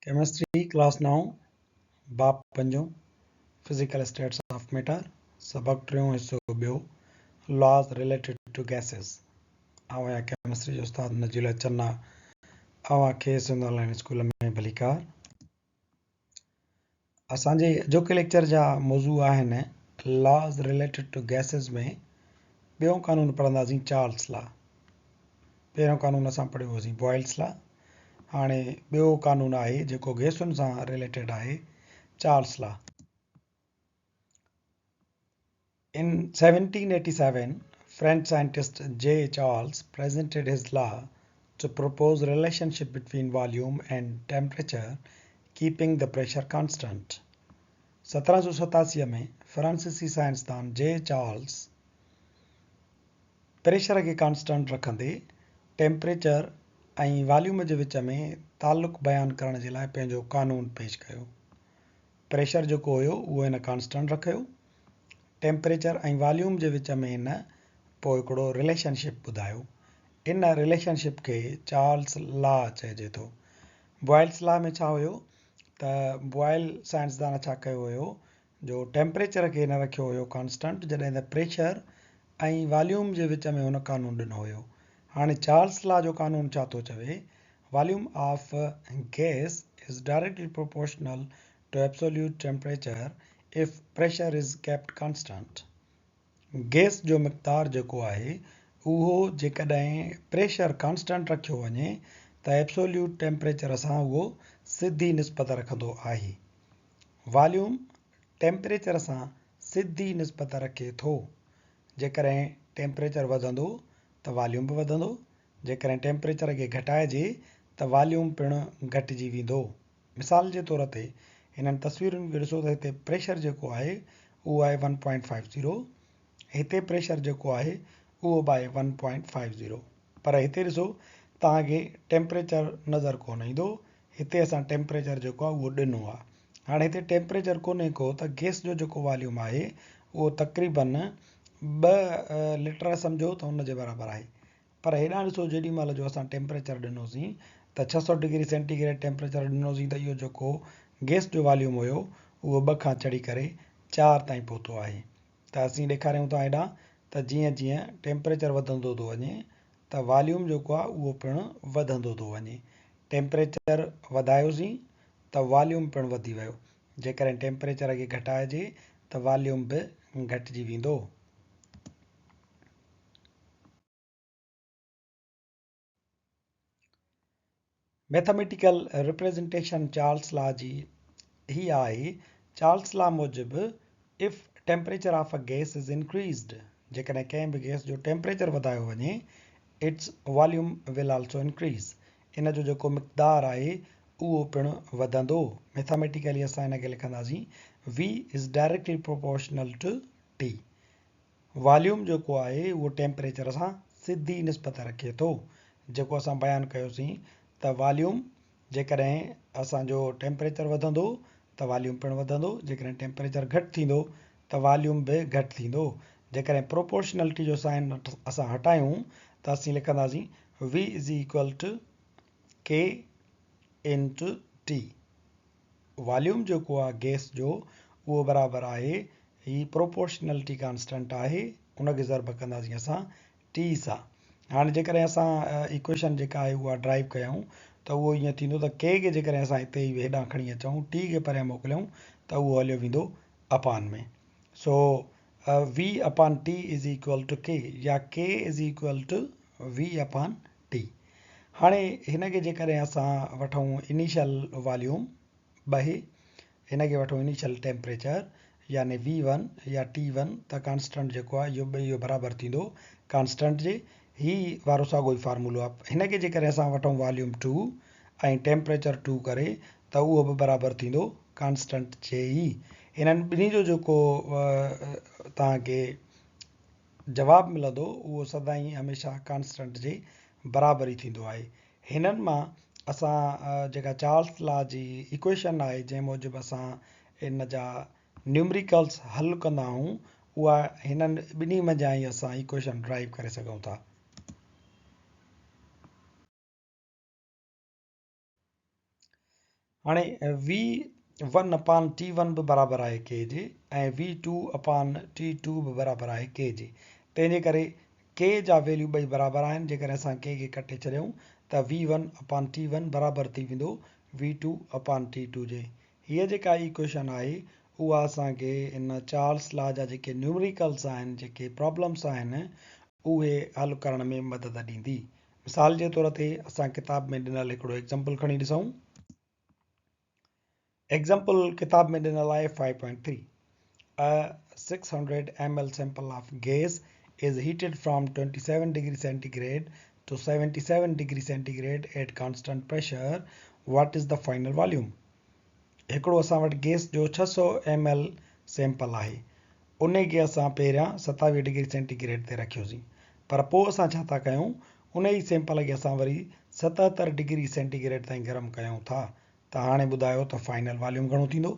Chemistry class نائون باب پنجون physical status of matter سبق ٽيون حصو ٻيو لاز رليٽيڊ ٽو گيسز آئون آهيان ڪيمسٽري جو استاد نجيل چنا اوهان کي سنڌ آن لائن اسڪول ۾ ڀليڪار اسان جي اڄوڪي ليڪچر جا موضوع آهن لاز رليٽيڊ ٽو گيسز ۾ ٻيون قانون پڙهنداسين چارلس لا پهريون قانون اسان پڙهيو هوسين بوائلس لا هاڻي ٻيو قانون آهي جيڪو گئسن سان رليٽيڊ آهي Charles law. In 1787, French scientist J. Charles presented his law to propose relationship between volume and temperature keeping the pressure constant. 1787 ۾ فرانسيسي سائنسدان جي چارلس پريشر کي ڪانسٽنٽ رکندي ٽيمپريچر ۽ واليوم جي وچ ۾ تعلق بيان ڪرڻ جي لاء پنهنجو قانون پيش ڪيو. پريشر جيڪو هيو اهو هن ڪانسٽنٽ رکيو. ٽيمپريچر ۽ واليوم جي وچ ۾ هن پوء هڪڙو رليشن شپ ٻڌايو. ان رليشن شپ کي چارلس لا چئجي ٿو. بوائلس لا ۾ ڇا هيو ته بوائل سائنسدان ڇا ڪيو هيو جو ٽيمپريچر کي هن رکيو هيو ڪانسٽنٽ جڏهن ته پريشر ۽ واليوم جي وچ ۾ هن قانون ڏنو هيو. هاڻي چارلس لا جو قانون ڇا ٿو چوي volume of gas is directly proportional to absolute temperature if pressure is kept constant. Gas جو مقدار جيڪو آهي اهو جيڪڏهن پريشر ڪانسٽنٽ رکيو وڃي ته ايبسوليوٽ ٽيمپريچر سان اهو سڌي نسبت رکندو آهي. واليوم ٽيمپريچر سان سڌي نسبت رکي ٿو. جيڪڏهن ٽيمپريچر وڌندو ته واليوم به وڌندو، جيڪڏهن ٽيمپريچر کي گهٽائجي ته واليوم پڻ گهٽجي ويندو. مثال جي طور تي هنن تصويرن کي ڏسو ته هتي پريشر جيڪو آهي اهو آهي ون پوائنٽ فائيو زيرو، هتي پريشر جيڪو آهي اهو به آهي ون پوائنٽ فائيو زيرو پر هتي ڏسو توهان کي ٽيمپريچر نظر ڪونه ايندو هتي اسان ٽيمپريچر جيڪو آهي اهو ڏنو آهي. هاڻي هتي ٽيمپريچر ڪونهي ڪو ته گئس جو جيڪو واليوم آهي اهو تقريبن ٻه ليٽر سمجهو ته ان جي برابر آهي. پر هيڏانهن ڏسو جيڏي مهل جو اسان ٽيمپريچر ڏنوسين ته 600 ڊگري سينٽي گريڊ ٽيمپريچر ڏنوسين ته اهو جيڪو گئس جو واليوم هيو اهو ٻه کان چڙهي ڪري چار تائين پهتو آهي. ته اسين ڏيکاريون ٿا هيڏانهن ته جيئن جيئن ٽيمپريچر وڌندو ٿو وڃي ته واليوم جيڪو آهي اهو پڻ وڌندو ٿو وڃي. ٽيمپريچر وڌايوسين ته واليوم پڻ وڌي ويو. جيڪڏهن ٽيمپريچر کي گهٽائجي ته واليوم به گهٽجي ويندو. ميٿاميٽيڪل رپريزنٽيشن چارلس لا جي هي آهي، چارلس لا موجب If temperature of a gas is increased جيڪڏهن ڪنهن به گئس جو ٽيمپريچر وڌايو وڃي its volume will also increase ان جو جيڪو مقدار آهي اهو پڻ وڌندو. ميٿاميٽيڪلي اسان ان کي لکنداسين V is directly proportional to T volume جيڪو آهي اهو ٽيمپريچر سان سڌي نسبت رکي ٿو جيڪو اسان بيان ڪيوسين ته واليوم جيڪڏهن اسان جو ٽيمپريچر وڌندو ته واليوم پڻ وڌندو جيڪڏهن ٽيمپريچر گهٽ ٿيندو ته واليوم به گهٽ ٿيندو جيڪڏهن پروپورشنلٽي جو سائن اسان هٽايون ته اسين لکنداسين V is equal to K into T volume جيڪو آهي گئس جو اهو برابر آهي هي پروپورشنلٽي ڪانسٽنٽ آهي ان کي ضرب ڪنداسين اسان ٽي سان هاڻي جيڪڏهن اسان ايڪويشن جيڪا آهي اها ڊرائيو ڪيون ته اهو ائين ٿيندو ته ڪي کي جيڪڏهن اسان هتي ئي هيڏانهن کڻي اچون ٽي کي پريان موڪليون ته اهو هليو ويندو upon ۾ so V upon T is equal to K يا K is equal to V upon T هاڻي هن کي جيڪڏهن اسان وٺون انيشل واليوم ٻه هن کي وٺون انيشل ٽيمپريچر يعني وي ون يا ٽي ون ته ڪانسٽنٽ جيڪو آهي اهو اهو برابر ٿيندو ڪانسٽنٽ جي هي وارو ساڳو ئي فارمولو آهي هن کي جيڪڏهن اسان وٺون واليوم ٽو ۽ ٽيمپريچر ٽو ڪري ته اهو به برابر ٿيندو ڪانسٽنٽ جي ئي هنن ٻنهي جو جيڪو توهان کي جواب ملندو اهو سدائين هميشه ڪانسٽنٽ جي برابر ئي ٿيندو آهي. هنن مان اسان جيڪا چارلس لا جي ايڪويشن آهي جنهن موجب اسان ان جا نيومريڪلس حل ڪندا آهيون اها هنن ٻنهي منجهان ئي اسان ايڪويشن ڊرائيو ڪري سگهون ٿا. هاڻي V one upon T one به برابر آهي ڪي جي ۽ V two upon T two به برابر آهي ڪي جي، تنهن جي ڪري ڪي جا ويليو ٻئي برابر آهن. جيڪڏهن اسان ڪي کي ڪٽي ڇڏيون ته V one upon T one برابر ٿي ويندو V two upon T two جي. هيء جيڪا ايڪويشن آهي اها اسان کي ان چارلس لا جا جيڪي نيومريڪلس آهن، جيڪي پرابلمس آهن، اهي حل ڪرڻ ۾ مدد ڏيندي. مثال جي طور تي اسان ڪتاب ۾ ڏنل هڪڙو ايگزامپل کڻي ڏسون. ايگزامپل ڪتاب ۾ ڏنل آهي 5.3 A 600 ml sample of gas is heated from 27 degree centigrade to 77 degree centigrade at constant pressure. What is the final volume? هڪڙو اسان وٽ گيس جو 600 ايم ايل سيمپل آهي، انهي کي اسان پهريان 27 ڊگري سينٽي گريڊ تي رکيوسين پر پوء اسان ڇا ٿا ڪيون انهي ئي سيمپل کي اسان وري 77 ڊگري سينٽي گريڊ تائين گرم ڪيون ٿا ته هاڻي ٻڌايو ته فائنل واليوم گهڻو ٿيندو؟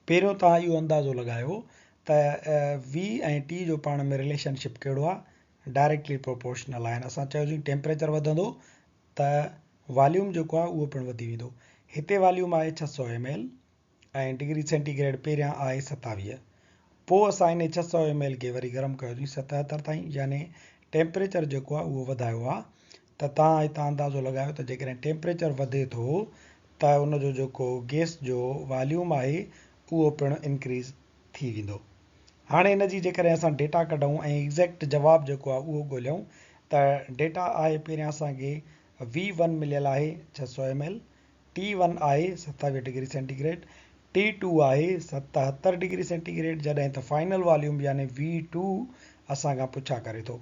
پهريون توهان اهو اندازو لڳايو ته وي ۽ ٽي جو پاڻ ۾ رليشن شپ ڪهڙو آهي؟ ڊائريڪٽلي پروپورشنل آهن. اسان چيوسين ٽيمپريچر وڌندو ته واليوم جيڪو آهي اهو پڻ وڌي ويندو. هتي واليوم آهي 600 M L ۽ degree centi grade پهريان آهي 27. پوء اسان انهي 600 ايم ايل کي وري گرم ڪيوسين 77 تائين يعني ٽيمپريچر جيڪو آهي اهو وڌايو آهي ته توهان هتان اندازو لڳايو ته جيڪڏهن ٽيمپريچر وڌي ٿو ته ان جو جيڪو گيس جو واليوم آهي اهو پڻ انڪريز ٿي ويندو. هاڻي ان جي جيڪڏهن اسان ڊيٽا ڪڍون ۽ ايگزيڪٽ جواب جيڪو آهي اهو ڳوليون ته ڊيٽا آهي پهريان اسان کي وي ون مليل آهي 600 ايم ايل، ٽي ون آهي 27 degree centi grade, T two آهي 77 ڊگري سينٽي گريڊ جڏهن ته فائنل واليوم يعني وي ٽو اسان کان پڇا ڪري ٿو.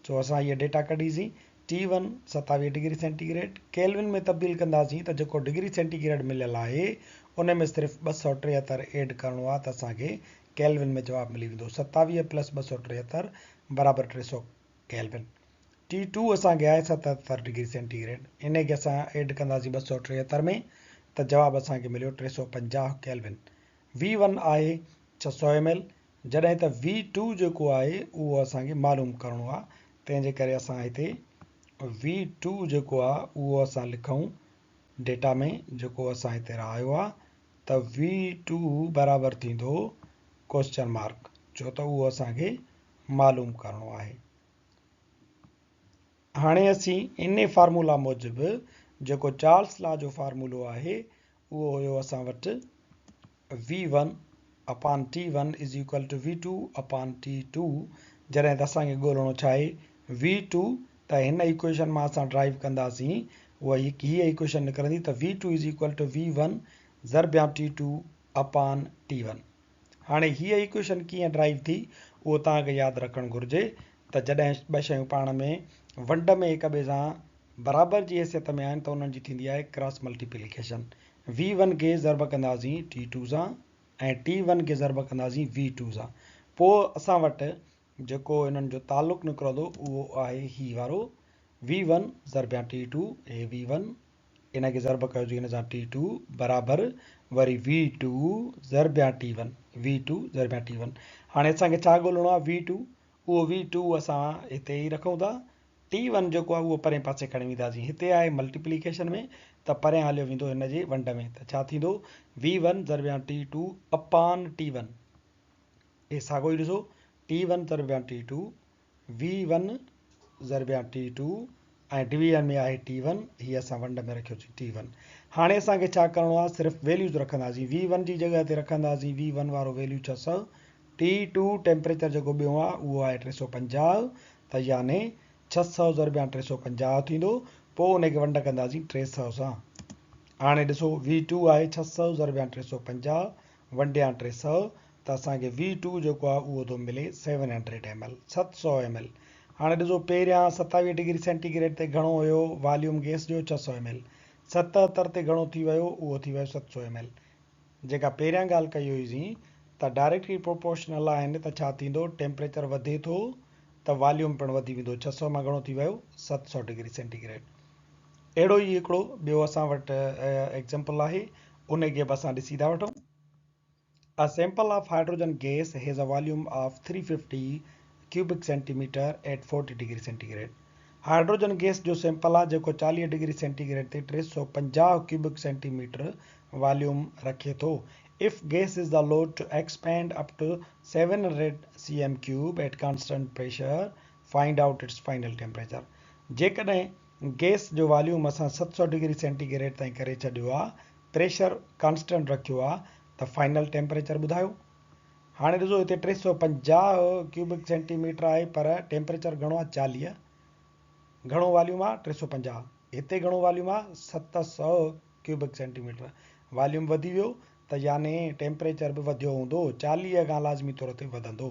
سو اسان هيء data ڪڍيسين، T one 27 degree centi grade, kelvin ۾ تبديل ڪنداسين ته جيڪو ڊگري سينٽي گريڊ مليل آهي ان ۾ صرف 273 ايڊ ڪرڻو آهي ته اسان کي ڪيلون ۾ جواب ملي ويندو، 27 پلس 273 برابر 300 ڪيلون. ٽي ٽو اسان کي آهي 77 ڊگري سينٽي گريڊ، انهي کي اسان ايڊ ڪنداسين 273 ۾ ته جواب اسان کي مليو 350 ڪيلون. وي ون آهي 600 ايم ايل جڏهن ته وي ٽو جيڪو آهي اهو اسان کي معلوم ڪرڻو آهي تنهن جي ڪري اسان هتي وي ٽو جيڪو آهي اهو اسان لکون ڊيٽا ۾ جيڪو اسان هتي آيو آهي ته وي ٽو برابر ٿيندو ڪوسچن مارڪ ڇو ته اهو اسان کي معلوم ڪرڻو آهي. هاڻي اسين انهي فارمولا موجب جيڪو چارلس لا جو فارمولو آهي اهو هيو اسان وٽ V one upon T one is equal to V two upon T two جڏهن ته اسان کي ڳولڻو ڇا آهي وي ٽو ته هن ايڪويشن مان اسان ڊرائيو ڪنداسين اها هيء ايڪويشن نڪرندي ته V two is equal to V one ضربيان T two upon T one. هاڻي هيء ايڪويشن ڪيئن ڊرائيو ٿي اهو توهان کي ياد رکڻ گهرجي ته جڏهن ٻه شيون پاڻ ۾ ونڊ ۾ هڪ ٻئي سان برابر جي حيثيت ۾ آهن ته انهن جي ٿيندي آهي ڪراس ملٽيپليڪيشن. وي ون کي ضرب ڪنداسين ٽي ٽو سان ۽ ٽي ون کي ضرب ڪنداسين وي ٽو سان پوء اسان وٽ جيڪو انهن جو تعلق نڪرندو اهو آهي هي وارو وي ون ضربيان ٽي ٽو هي وي ون ان کي ضرب ڪيو جي ان سان ٽي ٽو برابر وري وي ٽو ضربيان ٽي ون، وي ٽو ضربيان ٽي ون. هاڻي اسان کي ڇا ڳولڻو آهي؟ V two. اهو وي ٽو اسان هتي ئي رکون ٿا. ٽي ون جيڪو آهي اهو پرئين پاسي کڻي وينداسين. هتي آهي ملٽيپليڪيشن ۾ ته پريان هليو ويندو هن جي ونڊ ۾ ته ڇا ٿيندو؟ وي ون ضربيان T two upon T one. هي ساڳو ئي ڏسو ٽي ون ضربيان ٽي ٽو وي ون ضربيان ٽي ٽو ۽ ڊويزن ۾ آهي ٽي ون، هي اسان ونڊ ۾ رکيوسين ٽي ون. هاڻي اسان کي ڇا ڪرڻو آهي صرف ويليوز رکنداسين، وي ون جي جڳهه تي رکنداسين وي ون وارو ويليو 600، ٽي ٽو ٽيمپريچر جيڪو ٻيو آهي اهو آهي 350 ته يعني 600 ضربيان 350 ٿيندو، پوء ان کي ونڊ ڪنداسين 300 سان. هاڻي ڏسو وي ٽو آهي 600 ضربيان 350 ونڊيان 300 ته اسان کي وي ٽو جيڪو آهي اهو ٿو ملي seven hundred M L, 700 M L. هاڻي ڏسو پهريان 27 ڊگري سينٽي گريڊ تي گهڻو هيو واليوم گيس جو 600 ايم ايل، 77 تي گهڻو ٿي ويو اهو ٿي ويو 700 ايم ايل. جيڪا پهريان ڳالهه ڪئي هئي سين ته ڊائريڪٽلي پروپورشنل آهن ته ڇا ٿيندو ٽيمپريچر وڌي ٿو ته واليوم پڻ وڌي ويندو 600 مان گهڻو ٿي ويو 700 ڊگري سينٽي گريڊ. اهڙو ئي هڪڙو ٻيو اسان وٽ ايگزامپل آهي ان کي به اسان ڏسي ٿا وٺون. A sample of hydrogen gas has a volume of 350 cubic centimeter at 40 degree centigrade. Hydrogen gas جو سيمپل آهي جيڪو 40 ڊگري سينٽي گريڊ تي 350 ڪيوبڪ سينٽي ميٽر واليوم رکي ٿو. If gas is allowed to expand up to 700 C M cube at constant pressure find out its final temperature. جيڪڏهن gas جو واليوم اسان 700 ڊگري سينٽي گريڊ تائين ڪري ڇڏيو آهي، پريشر ڪانسٽنٽ رکيو آهي ته فائنل ٽيمپريچر ٻڌايو. هاڻي ڏسو هتي 350 ڪيوبڪ سينٽي ميٽر آهي پر ٽيمپريچر گهڻو آهي 40 گهڻو واليوم آهي 350 هتي گهڻو واليوم آهي 700 ڪيوبڪ سينٽي ميٽر واليوم وڌي ويو ته يعني ٽيمپريچر به وڌيو هوندو 40 کان لازمي طور تي وڌندو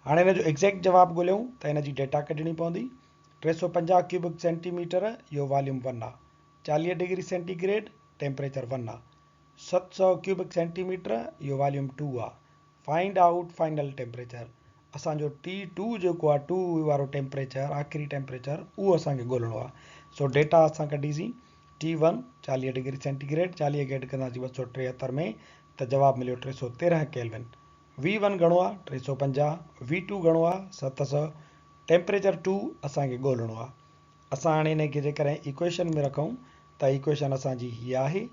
هاڻي هن جو ايگزيڪٽ جواب ڳوليون ته هن جي ڊيٽا ڪڍڻي پوندي 350 ڪيوبڪ سينٽي ميٽر اهو واليوم 1 آهي 40 ڊگري سينٽي گريڊ ٽيمپريچر 1 آهي 700 ڪيوبڪ سينٽي ميٽر اهو واليوم ٽو آ فائنڊ آئوٽ فائنل ٽيمپريچر اسان جو ٽي ٽو جيڪو آ ٽو وارو ٽيمپريچر آخري ٽيمپريچر اهو اسان کي ڳولڻو آ سو ڊيٽا اسان ڪڍيسين ٽي ون 40 ڊگري سينٽي گريڊ 40 کي ايڊ ڪنداسين 273 ۾ ته جواب مليو 313 ڪيلون وي ون گهڻو آ 350 وي ٽو گهڻو آ 700 ٽيمپريچر ٽو اسان کي ڳولڻو آ اسان هاڻي ان کي جيڪڏهن ايڪويشن ۾ رکون ته ايڪويشن اسان جي هي آهي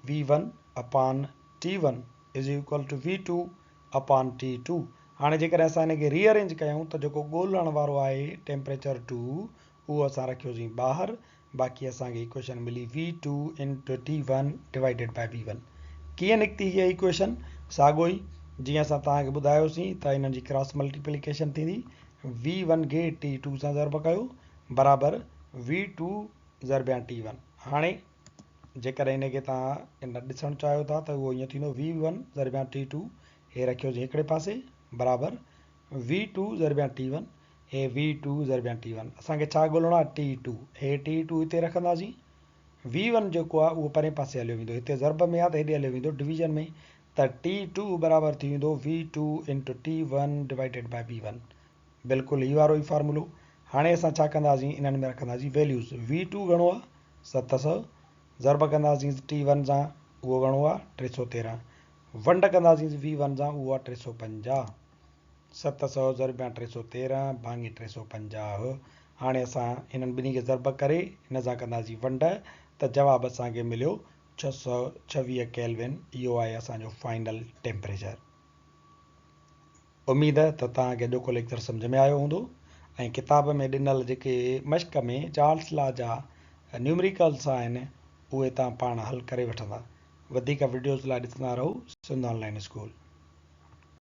V one upon T one is equal to V two upon T two هاڻي جيڪڏهن اسان هن کي ري ارينج ڪيون ته جيڪو ڳولڻ وارو آهي ٽيمپريچر ٽو اهو اسان رکيوسين ٻاهر باقي اسان کي ايڪويشن ملي V two into T one divided by V one ڪيئن نڪتي هيء ايڪويشن ساڳو ئي جيئن اسان توهان کي ٻڌايوسين ته انهن جي ڪراس ملٽيپليڪيشن ٿيندي وي ون کي ٽي ٽو سان ضرب ڪيو برابر وي ٽو ضربيان ٽي ون هاڻي جيڪڏهن ان کي توهان ان ڏسڻ چاهيو ٿا ته اهو ائين ٿيندو وي ون ضربيان ٽي ٽو هي رکيوسين هڪڙي پاسي برابر وي ٽو ضربيان ٽي ون هي وي ٽو ضربيان ٽي ون اسان کي ڇا ڳولڻو آهي ٽي ٽو هي ٽي ٽو هتي رکنداسين وي ون جيڪو آهي اهو پرين پاسي هليو ويندو هتي ضرب ۾ آهي ته هيڏي هليو ويندو ڊويزن ۾ ته ٽي ٽو برابر ٿي ويندو V two into T one divided by V one بلڪل هي وارو ئي فارمولو هاڻي اسان ڇا ڪنداسين انهن ۾ رکنداسين ويليوز وي ٽو گهڻو آهي 700 ضرب ڪنداسين ٽي ون سان اهو گهڻو آ 313 ونڊ ڪنداسين وي ون سان اهو آ 350 700 ضربيان 313 ڀاڱي 350 هاڻي اسان هنن ٻنهي کي ضرب ڪري هن سان ڪنداسين ونڊ ته جواب اسان کي مليو 626 ڪيلوين اهو آهي اسان جو فائنل ٽيمپريچر. اميد ته توهان کي اڄوڪو ليڪچر سمجهه ۾ آيو هوندو ۽ ڪتاب ۾ ڏنل جيڪي مشق ۾ چارلس لا جا نيومريڪلس آهن اهي توهان پاڻ حل ڪري وٺندا. وڌيڪ وڊيوز لاء ڏسندا رهو سنڌ آن لائن اسڪول.